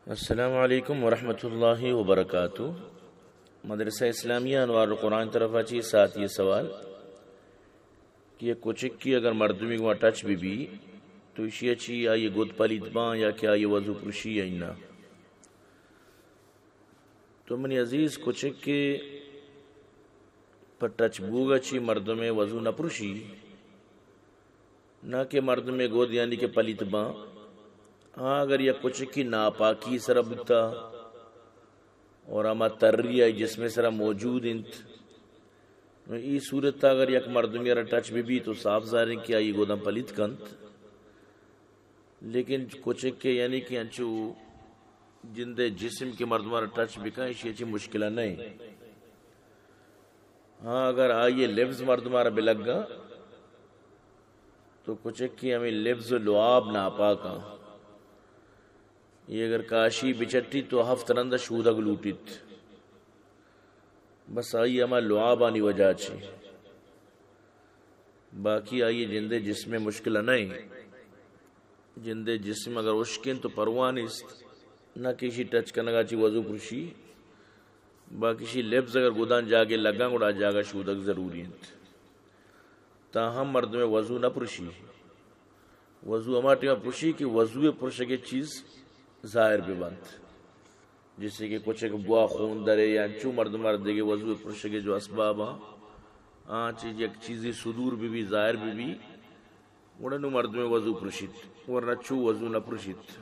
السلام علیکم ورحمۃ اللہ وبرکاتہ۔ مدرسہ اسلامیہ انوار القرآن طرف چی ساتھی سوال کہ یک کچکی اگر مردمی گوا ٹچ بی بی تو ایشی چی آئی گد پلیت باں یا کہ آئی وضو پرشی یا نہ؟ تو منی عزیز، کچک کہ پہ ٹچ بوگ ء چی مردم ء وضو نہ پرشی، نہ کہ مردم ء گود یعنی کہ پلیت باں۔ ہاں، اگر یک کچکی ناپاکی سرا بوتا اور ہما تری آئی جسم سرا موجود انت، نو ای صورت ء اگر یک مردمی را ٹچ بی بی تو صاف ظاہر انت کہ آئی گوداں پلیت کنت۔ لیکن کچک کہ یعنی کہ انچو جند ء جسم کہ مردم را ٹچ بکن، ایشی چی مشکل نہ انت۔ ہاں، اگر آئی لبز مردم را بلگا تو کچک کہ ہمیں لبز و لعاب ناپاکاں۔ یہ اگر کاشی بچٹی تو ہفت رند شودگ لوٹیت۔ بس آئی ہما لعابانی وجہ چی، باقی آئی جند جسم مشکل نہ انت۔ جند جسم اگر اشکن تو پرواہ نیست، نہ کہ ایشی ٹچ کنگا چی وضو پرشی، باقی ایشی لبز اگر گدان جاگے لگاں گڑا جاگہ شودگ ضروری انت۔ تاہم مردم وضو نہ پرشی۔ وضو ہما ٹیما پرشی کہ وضو پرشگے چیز ظاہر بہ بنت۔ جیسے کہ کچک بوا خون درے یا انچو مردم ہر دیگے وضو پرشگے جو اسباب ہاں، آ چیز یک چیزی صدور بی بی، ظاہر بی بی، گڑا نو مردم وضو پرشیت، ورنہ چو وضو نہ پرشیت۔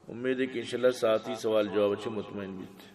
امید ہے کہ انشاءاللہ ساتھی سوال جواب چہ مطمئن بیت۔